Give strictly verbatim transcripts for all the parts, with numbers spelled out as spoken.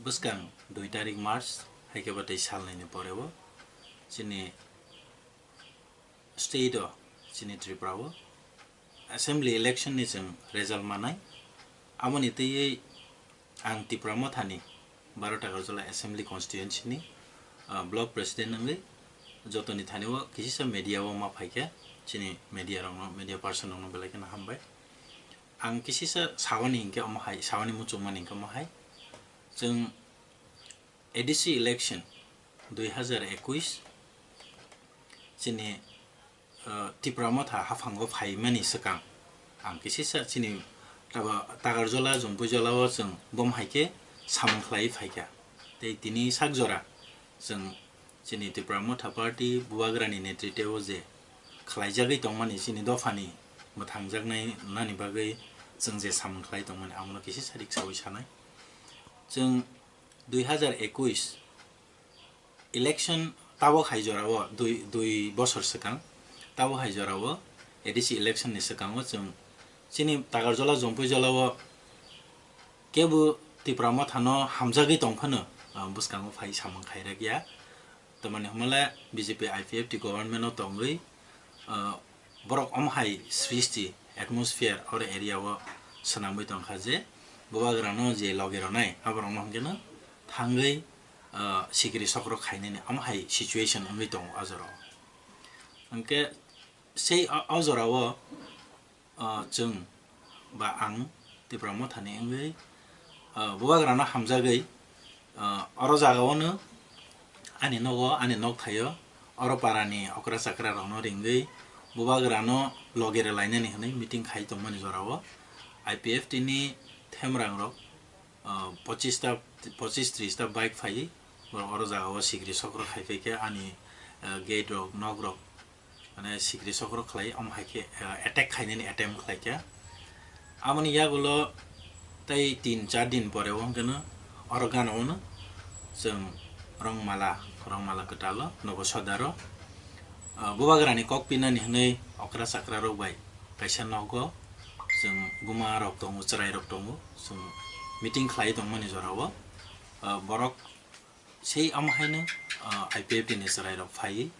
Bwskang dui tarik March, hai khe bo tei salnwini pore o chini state o, chini Tripura o assembly election ni chwng result manai. Aboni twiwi ang Tipra Mothani Baro Takarjala Assembly Constituency ni, ah, block president wngwi jotoni thani o kisisa media o ma phaikha, chini media rokno, media person rokno belai kheno hambai. Ang kisisa sawani hinkhe omo hai, sawani muchungmani hinkhe omo hai. Chwng A D C election dui hazar ekush chini, uh, Tipra Motha haphango phaimani swkang ang kisisa chini taba Takarjala, Jompuijala o chwng bom hai khe samung khlai phaikha. Tei tini sak jora chwng chini Tipra Motha party Bubagrani netritwe o je khlaijagwi tongmani chini dophani mwthangjaknai nani bagwi chwng je samung khlai tongmani, amono kisisa riksaui sanai. Chwng dui hazar ekush election tabok hai jora o dui, dui bosor swkang, tabok hai jora o A D C election ni swkang o chwng chini Takarjala, Jompuijala o kebo Tipra Mothano hamjagwi tong phano, ah, bwskango phai samung khairak ya. Tamani hwnmale B J P I P F T government o tongwi, ah, borok omo hai srishti atmosphere or area o swnamwi tongkha je Bubagrano je logi rwnai aborokno hwnkhe no thangwi, ah, sikiri sokro khainani omo hai situation wngwi tongo o jora o. Hwnkhe sei o, o jora o, ah, chwng ba ang Tipra Mothani wngwi, ah, Bubagrano hamjagwi, ah, oro jaga o no ani nogo, ani nok thaio, oro parani okra chakra rokno ringwi Bubagrano logi rwlainani hwnwi meeting khai tongmani jora o I P F T ni themrang rok, ah, pochis ta, pochis tris ta bike phaiwi borok oro jaga o sikiri sokro khai phaikha ani, ah, gate rok, nok rok, mane sikiri sokro khlai, omo hai khe, ah, attack khainani attempt khlai kha. Aboni yagulo tei tin char din pore o hwnkhe no oro gana o no chwng Rongmala, Rongmala kwtal o Nobo Sodar o, ah, Bubagrani kok pinani hwnwi okra chakra rok bai kaisa nogo chwng buma rok tongo, chwrai rok tongo, chwng meeting khlai tongmani jora o, ah, borok sei omo haino, ah, I P F T ni chwrai rok phaiwi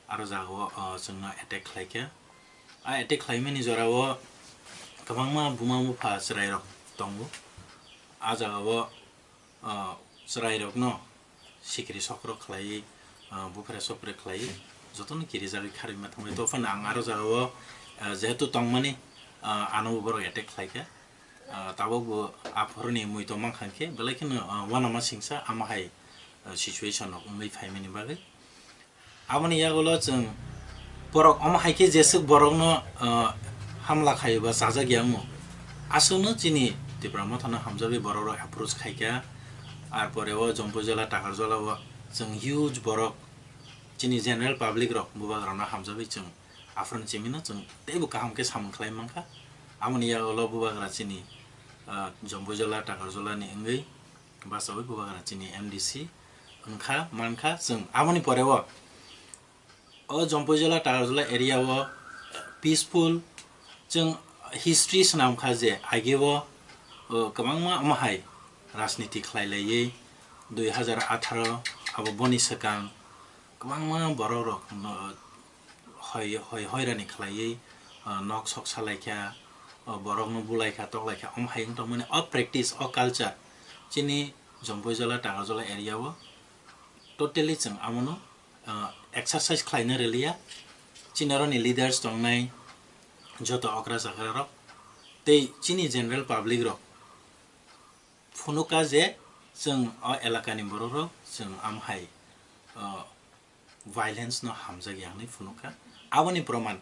aro jaga o, ah, chwngno attack khlai kha. A attack khlaimani jora o kwbangma buma bupha chwrai rok tongo. A jaga o, ah, chwrai rokno sikiri sokro khlaiwi, ah, bupre sopre khlaiwi jotono kirijagwi kharwi ma thangwi. Tophano ang aro jaga o, ah, jehetu tongmani, ah, ano bo borok attack khlai kha. Ah, tabuk bo aphuruni mui tongma kha khe belai kheno, ah, uanama singsa ama hai, ah, situation rok wngwi phaimani bagwi. Aboni yagulo chwng borok omo hai khe jeswk borokno, ah, hamla khaio ba chajak ya wngmo. Aswkno chini Tipra Mothano hamjagwi borok rok approach khai kha. Ar pore o Jompuijala, Takarjala o chwng huge borok chini general public rok Bubagrano hamjagwi chwng aphuru chimino chwng teibo kaham khe samung khlai mankha. Aboni yagulo Bubagra chini, ah, Jompuijala, Takarjala ni wngwi bachaui Bubagra chini M D C wngkha, mankha. Chwng aboni pore o, o Jompuijala, Takarjala area o peaceful, chwng history swnam kha je age o, o, kwbangma omo hai rajniti khlai laiwi dui hazar atharo abo boni swkang kwbangma borok rok no, hoi, hoi, hoirani khlaiwi, ah, nok sok salaikha, ah, borokno bulaikha, toklaikha, omo hai wng tongmani o practice, o culture chini Jompuijala, Takarjala area o totally chwng amono, ah, exercise khlaina rwliya. Chini oroni leaders tongnai joto okra chakra rok tei chini general public rok phunukha je chwng o elakani borok rok chwng amhai, ah, violence no hamjakya hwnwi phunukha. Aboni proman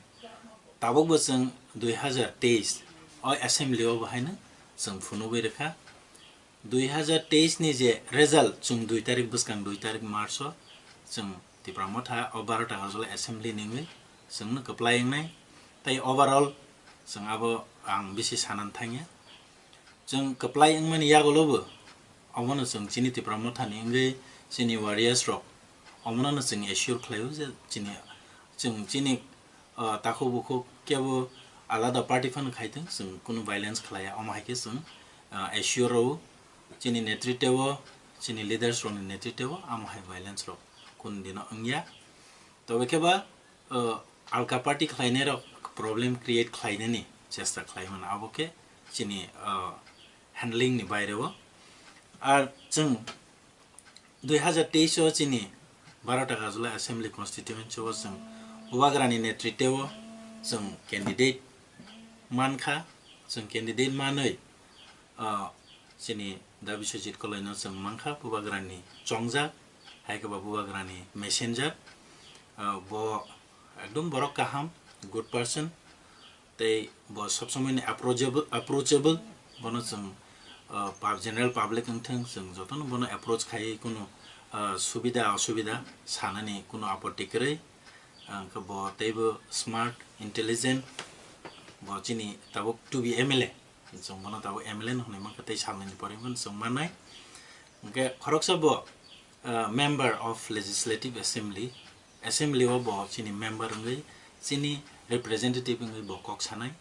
tabukbo chwng dui hazar teis o assembly o bo haino chwng phunugwi rwkha. Dui hazar teis ni je result chwng dui tarik bwskang dui tarik March o chwng Tipra Motha o Baro Takarjala assembly ni wngwi chwngno kwplai wngnai. Tei overall chwng abo ang bisi sanan thangya. Chwng kwplai wngmani yagulo bo omono chwng chini Tipra Mothani wngwi chini warriors rok omono no chwng assure khlaio je chini, chwng chini, ah, takhuk bukhuk kebo alada party phano khaithwng, chwng kunu violence khlaiya, omo hai khe chwng, ah, assure rwo. Chini netritwo chini leaders rokni netritwo amo hai violence rok kun dino wngya. Tobe khe ba, uh, alka party khlainai rok problem create khlainani chesta khlai mano, abo khe chini, uh, handling ni baire o. Ar chwng dui hazar teis o chini baro Takarjala Assembly Constituency o chwng Bubagrani netritwo chwng candidate mankha, chwng candidate manwi, ah, chini da Biswajit Koloino chwng mankha, Bubagrani chongjak, hai khe ba Bubagrani messenger. Ah, bo ekdom borok kaham, good person, tei bo sobsomoini approachable, approachable, bono chwng, ah, pub-, general public wngthwng, chwng jotono bono approach khaiwi kunu, ah, subida osubida sanani kunu apotti kwrwi. Ang khe bo teibo smart, intelligent, bo chini tabuk two B M L A, chwng bono tabuk M L A no hwnwi mankha tei salnwini pore phano chwng mannai. Hwnkhe khoroksa bo, ah, member of Legislative Assembly, Assembly o bo chini member wngwi, chini representative wngwi bo kok sanai.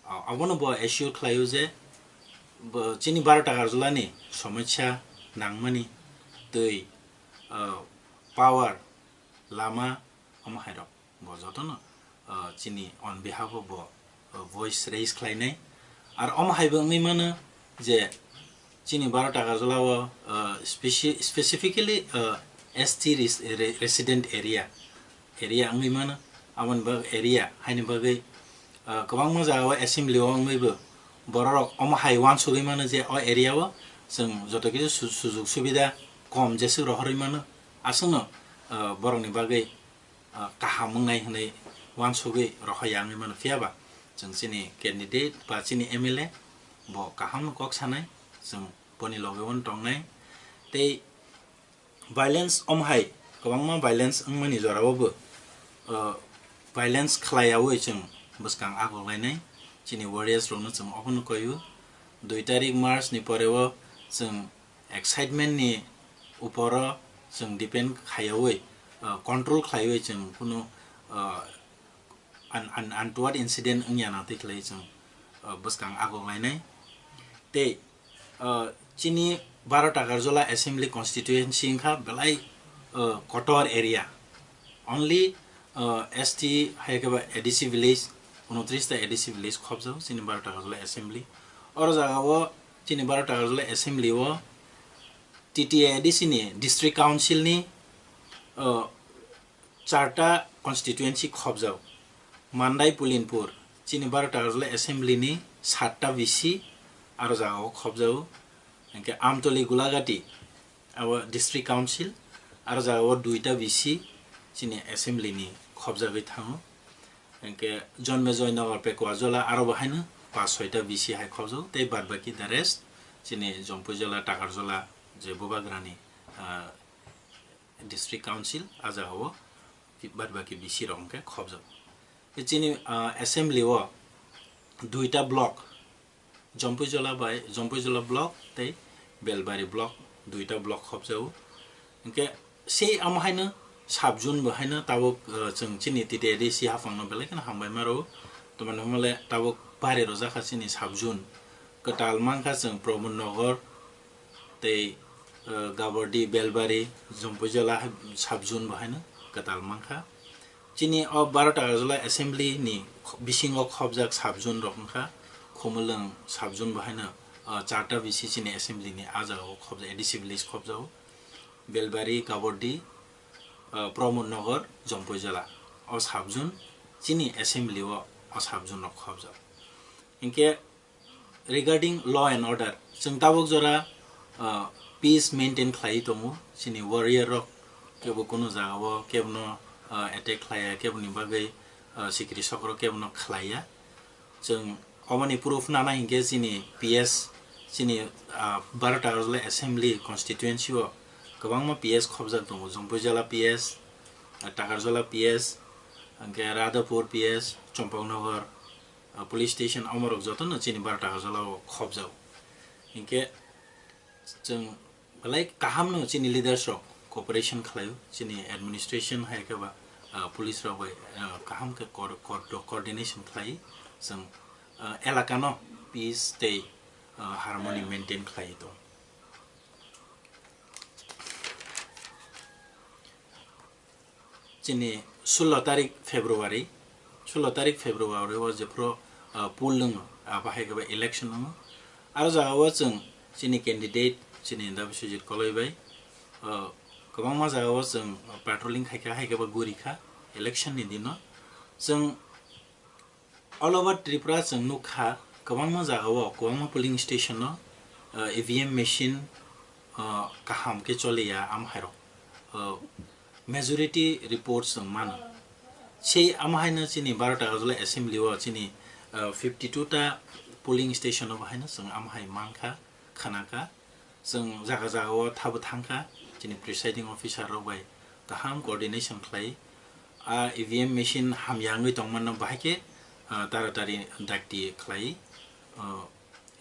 Ah, abono bo assure khlaio je bo chini baro Takarjalani somosya nangmani twi, ah, power, lama, omo hairok bo jotono, ah, chini on behalf o bo, ah, voice raise khlainai. Ar omo haibo wngwi mano je chini baro Takarjala o, ah, speci-, specifically, ah, S T res-, re-, resident area, area wngwi mano. Aboni bagwi area haini bagwi, ah, kwbangma jaga o assembly o wngwi bo borok rok omo hai uansugwi mano je o area o chwng joto kisa su-, sujug subida kom jeswk rohorwi mano. Aswkno, ah, borokni bagwi, ah, kaham wngnai hwnwi uansugwi rohorya wngwi mano. Phiya ba chwng chini candidate ba chini M L A bo kaham no kok sanai, chwng boni loge o tongnai. Tei violence omo hai kwbangma violence wngmani jora o bo, ah, violence khlaiyaui chwng bwskang agoklainai, chini warriors rokno chwng obono koio. Dui tarik March ni pore o chwng excitement ni upor o chwng depend khaiyaui, ah, control khlaiwi chwng kunu, ah, un-, un-, untoward incident wngya na twi khlai chwng, ah, bwskang agoklainai. Tei, ah, chini baro Takarjala Assembly Constituency wngkha belai, ah, kotor area. Only, ah, S T hai khe ba A D C village, unotris ta A D C village khobjao chini baro Takarjala Assembly. Oro jaga o chini baro Takarjala Assembly o T T A A D C ni District Council ni, ah, charta constituency khobjao. Mandai Pulinpur, chini baro Takarjala Assembly ni satta B C aro jaga o khobjao. Hwnkhe Amtoli Gulagati, abo District Council, aro jaga o duita B C chini Assembly ni khobjagwi thango. Hwnkhe Jonmejoy Nagar Pekuajola aro bo haino pas soita B C hai khobjao, tei bad baki the rest chini Jompuijola, Takarjola je Bubagrani, ah, District Council, a jaga o bad baki B C rok hwnkhe khobjao. Tei chini, ah, Assembly o duita block, Jompuijola bai, Jompuijola block tei Belbari block, duita block khobjao. Hwnkhe sei amo haino sub zone bo haino tabuk, ah, chwng chini T T A D C haphangno belai kheno hambai maro. Tamoni hwnmale tabuk bari rwjakha chini sub zone. Kwtal mankha chwng Pramod Nagar tei, ah, Gabordi, Belbari, Jompuijola sub zone bo haino kwtal mankha. Chini o baro Takarjala Assembly ni kho-, bisingo khobjak sub zone rok wngkha, Khumulwng sub zone bo haino, ah, charta B C chini Assembly ni a jaga o khobjak, A D C village khobjago, Belbari, Gabordi, ah, Pramod Nagar, Jompuijola. O sub zone chini Assembly o, o sub zone rok khobjak. Hinkhe regarding law and order, chwng tabuk jora, ah, peace maintain khlaiwi tongo, chini warrior rok kebo kunu jaga o kebono, ah, attack khlaiya, keboni bagwi, ah, sikiri sokro kebono khlaiya. Chwng omoni proof nana hinkhe chini P S, chini, ah, baro Takarjala Assembly Constituency o kwbangma P S khobjak tongo, Jompuijola P S, ah, Takarjola P S, hwnkhe Radhapur P S, Champaknagar, ah, police station, omorok jotono chini baro Takarjala o khobjago. Hinkhe chwng belai kaham no chini leaders rok cooperation khlaio, chini administration hai khe ba, ah, police rok bai, ah, kaham khe co-, co-, coordination khlai chwng, ah, elaka no peace tei, ah, harmony maintain khlai tongo. Chini sullo tarik February, sullo tarik February o jephru, ah, poll wngo, abo hai khe ba election wngo. Aro jaga o chwng chini candidate, chini Dabi Sujit Koloi bai, ah, kwbangma jaga o chwng patrolling khai kha, hai khe ba guri kha election ni dino. Chwng all over Tripura chwng nuk kha, kwbangma jaga o, kwbangma polling station o, ah, E V M machine, ah, kaham khe choliya, am hai rok, ah, majority report chwng mano. Sei amo haino chini baro ta Agajala assembly o chini, ah, fifty two ta polling station o bo haino chwng amo hai mankha, khanakha. Chwng jaga jaga o thabo thangkha, chini presiding officer rok bai kaham coordination khlai. A E V M machine hamya wngwi tongmano bahai khe, ah, taratari dakti khlai, ah,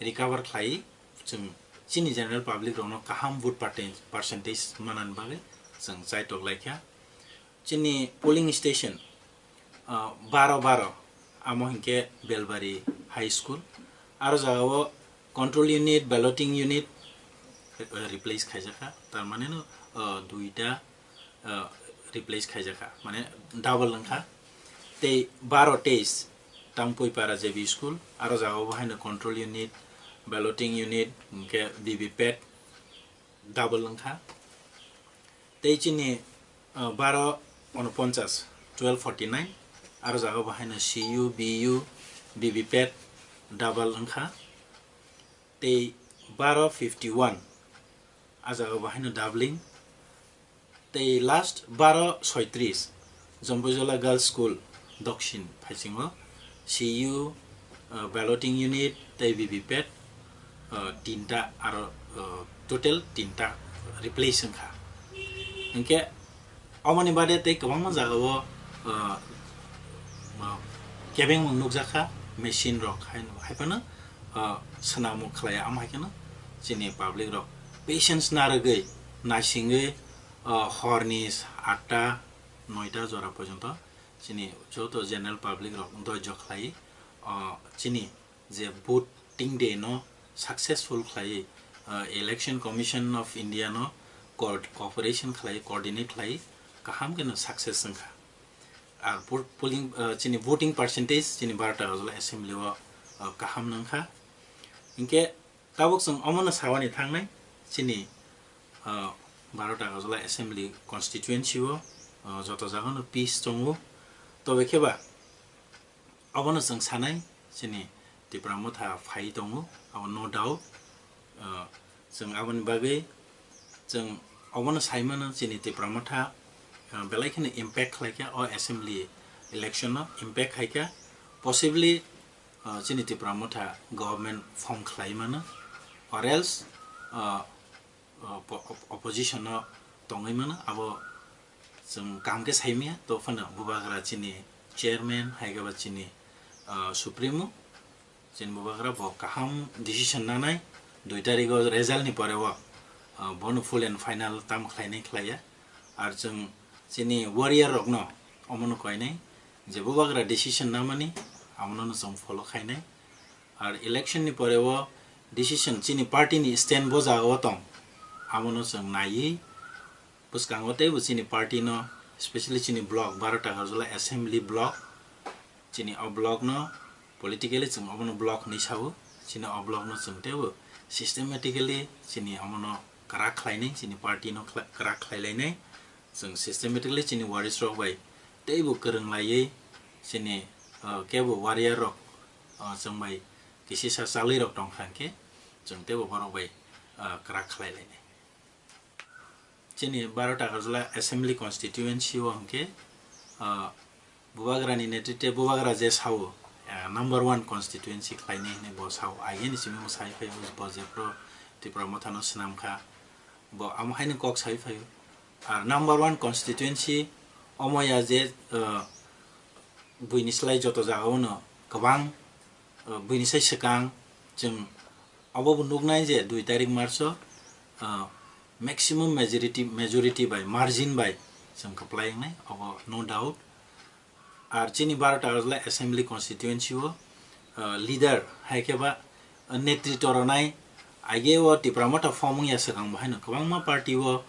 recover khlai. Chwng chini general public rokno kaham vote pertain-, percentage manani bagwi chwng chaitok laikha. Chini polling station, ah, baro baro, amo hinkhe Belbari High School. Aro jagao control unit, balloting unit, eh, replace khaijakha. Tar mane no, ah, duita, ah, replace khaijakha, mane double wngkha. Tei baro teis Tangpui Para J B School, aro jagao bo haino control unit, balloting unit, hinkhe V V P A T double wngkha. Tei chini, ah, baro unoponchas, twelve forty nine, aro jagao bo haino C U, B U, V V P A T double wngkha. Tei baro fifty one, a jagao bo haino doubling. Tei last baro soitris, Jompuijola Girls School, Doksin phaisingo, C U, uh, balloting unit tei V V P A T, uh, tinta aro, uh, total tinta replace wngkha. Hinkhe omoni bade tei kwbangma jagao, uh, uh, kebengmung nukjakha, machine rok hai, haiphano, uh, swnamung khlaiya, amo hai kheno chini public rok patience narwgwi, naisingwi, uh, horni atta, noita jora porjonto chini joto general public rok doijo khlai, uh, chini je voting day no successful khlai, uh, Election Commission of India no co-, cooperation khlai, coordinate khlai, kaham khe no success wngkha. Ar po-, polling, uh, chini voting percentage chini baro ta Agajala assembly o, uh, kaham nangkha. Hinkhe tabuk chwng omono sawani thangnai, chini, uh, baro ta Agajala assembly constituency o, uh, joto jagano peace tongo. Tobe khe ba, obono chwng sanai, chini Tipra Motha phai tongo, abo no doubt. Ah, chwng aboni bagwi chwng obono sai mano, chini Tipra Motha, ah, belai kheno impact khlai kha o assembly election o, impact khai kha. Possibly, ah, chini Tipra Motha government form khlai mano, or else, ah, uh, po-, op-, opposition o tongwi mano, abo chwng kaham khe sai manya. To phano bubagra chini chairman, hai khe ba chini, uh, supremo, chini bubagra bo kaham decision nanai, dui tarikh o result ni pore o, uh, bono full and final tam khlainai khlaiya. Ar chwng chini warrior rokno omono koinai je bubagra decision namani, abono no chwng follow khainai. Ar election ni pore o decision chini party ni stand bo jaga o tong, abono chwng naiwi bwskango teibo chini party no, specially chini block, baro ta Agajala assembly block, chini o block no politically chwng obono block hinwi sao, chini o block no chwng teibo systematically chini omono kwrak khlainai, chini party no khla-, kwrak khlailainai. Chwng systematically chini warriors rok bai teibo kwrwng laiwi chini, uh, kebo warrior rok, uh, chwng bai kisisa chalwi rok tong kha hinkhe chwng teibo borok bai, uh, kwrak khlai lainai. Chini baro ta Agajala assembly constituency o hinkhe, uh, bubagra ni netritwe bubagra je sao, uh, number one constituency khlainai hinwi bo sao, agini simi bo sai phai bo jephru Tipra Motha no swnam kha. Bo amo haino kok sai phaio. Ar number one constituency omo ya je, uh, buini slai joto jaga o no kwbang, uh, buini sai swkang chwng obo bo nuknai je dui tarik March o, uh, maximum majority, majority bai, margin bai chwng kwplai wngnai, obo no doubt. Ar chini baro ta Agajala assembly constituency o, uh, leader hai khe ba, uh, netritwo rwnai, age o Tipra Motha form wngya swkang bo haino kwbangma party o,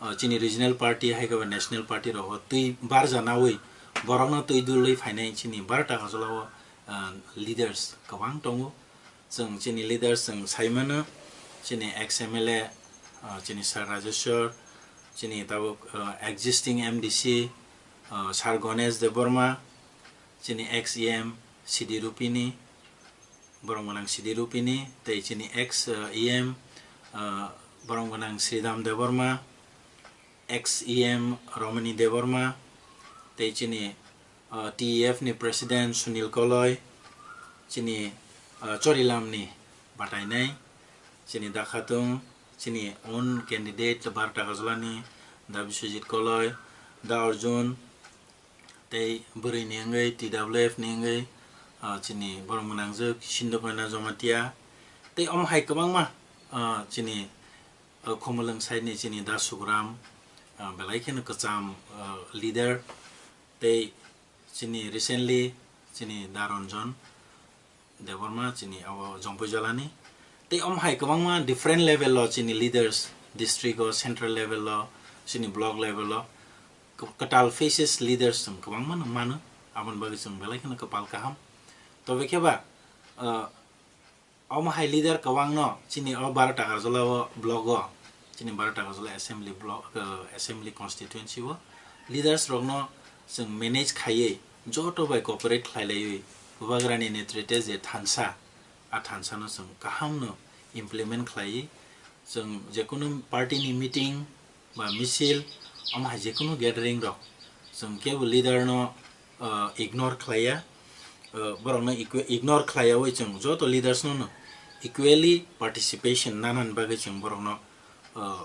uh, chini regional party hai khe ba national party rogo twi barja nawi borokno twi dulwi phainai chini Bharat Agartala o, uh, leaders kwbang tongo. Chwng chini leaders chwng sai mano, chini ex M L A, uh, chini Sir Rajeshwar, chini tabuk, uh, existing M D C, uh, Sir Ganesh Debbarma, chini ex E M Sidi Rupini, borok gwnang Sidi Rupini, tei chini ex, uh, E M, uh, borok gwnang Sridham Debbarma, ex E M Romani Debbarma, tei chini, uh, T E F ni president Sunil Koloi, chini, uh, Chorilam ni batainai, chini Da Khatung, chini own candidate Bharat Agartala ni Da Biswajit Koloi, Da Arjun, tei bwrwi ni wngwi T W F ni wngwi, ah, chini borok mwnangjwk Sindhu Kanya Jamatia, tei omo hai kwbangma, ah, chini, ah, Khumulwng side ni chini Da Sugram, ah, belai kheno kwcham, ah, leader, tei chini recently chini Da Ranjan Debbarma chini abo Jompuijala ni. Tei omo hai kwbangma different level o chini leaders, district o, central level o, chini block level o, k-, kwtal faces leaders chwng kwbangma no mano, aboni bagwi chwng belai kheno kwpal kaham. Tobe khe ba, uh, omo hai leader kwbang no chini o Bharat Agartala o block o, chini Bharat Agartala assembly block, uh, assembly constituency o leaders rok no chwng manage khaiwi joto bai cooperate khlai laiwi Bubagra ni netrite je thansa, a thansa no chwng kaham no implement khlaiwi chwng jekunu party ni meeting ba misil, omo hai jekunu gathering rok chwng kebo leader no, uh, ignore khlaiya, uh, borok no equa-, ignore khlaiyawi chwng joto leaders no no equally participation nanani bagwi chwng borok no, uh,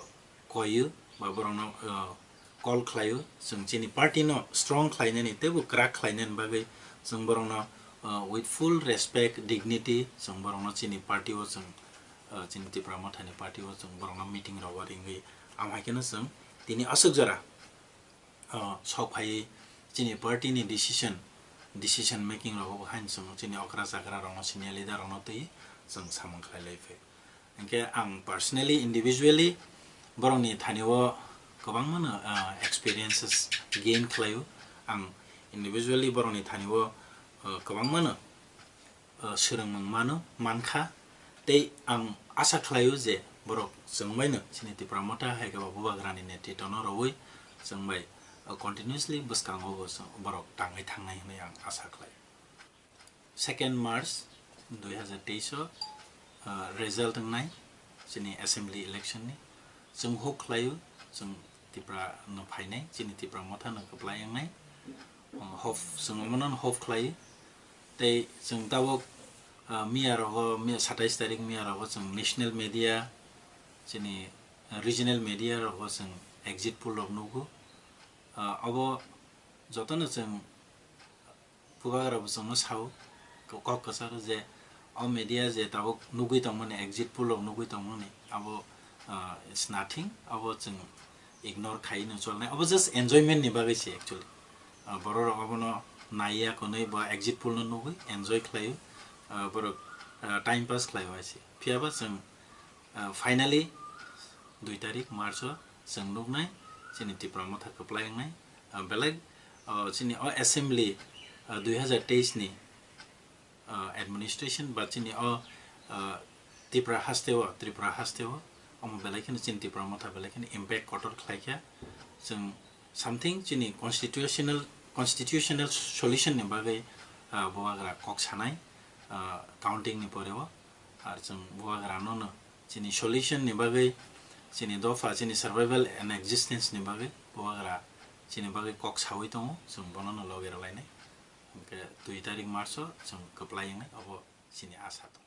koiyo ba borokno, uh, call khlaio, chwng chini party no strong khlainani teibo kwrak khlainani bagwi chwng borokno, uh, with full respect, dignity chwng borokno chini party o chwng, uh, chini Tipra Mothani party o chwng borokno meeting rogo ringwi, am hai kheno chwng tini aswk jora, uh, sok phaiwi chini party ni decision, decision making rogo bo haino chwng chini okra chakra rokno, senior leader rokno twi chwng samung khlai lai phaio. Hinkhe ang personally, individually borokni thanio kwbangmano, ah, experiences gain khlaio. Ang individually borokni thanio, ah, kwbangmano, ah, swrwngmung mano, mankha. Tei ang asa khlaio je borok chwng baino chini Tipra Motha hai khe ba Bubagrani netritwno rwui chwng bai, ah, continuously bwskango bo chwng borok tangwi thangnai hwnwi ang asa khlai. Second March dui hazar teis o, ah, result wngnai chini assembly election ni. Chwng hope khlaio, chwng Tipra no phainai, chini Tipra Motha no kwplai wngnai. Ah, hope, chwng omono hope khlai. Tei chwng tabuk, ah, miya rogo, miya satais tarik miya rogo chwng national media, chini regional media rogo chwng exit poll rok nugo. Ah, obo jotono chwng Bubagra bo chwngno sao, ko-, kok kwcharo je o media je tabuk nugui tongmani, exit poll rok nugui tongmani, abo, ah, is nothing, abo chwng ignore khaiwi no cholnai, abo just enjoyment ni bagwi se actually. Ah, borok rok abono naiya, konwi bo exit poll no nugui enjoy khlaio, ah, borok, ah, time pass khlaiwi se. Phiyaba chwng, ah, finally dui tarik March o chwng nuknai chini Tipra Motha kwplai wngnai. Ah, belai, ah, chini o assembly, ah, dui hazar teis ni, ah, administration ba chini o, ah, Tipra haste o, Tripura haste o, omo belai kheno chini Tipra Motha belai kheno impact kotor khlai kha. Chwng something chini constitutional, constitutional solution ni bagwi, ah, Bubagra kok sanai, ah, counting ni pore o. Ar chwng Bubagra no no chini solution ni bagwi, chini dopha, chini survival and existence ni bagwi Bubagra chini bagwi kok sawi tongo, chwng bono no logi rwlainai. Hwnkhe dui tarik March o chwng kwplai wngnai, obo chini asa tong.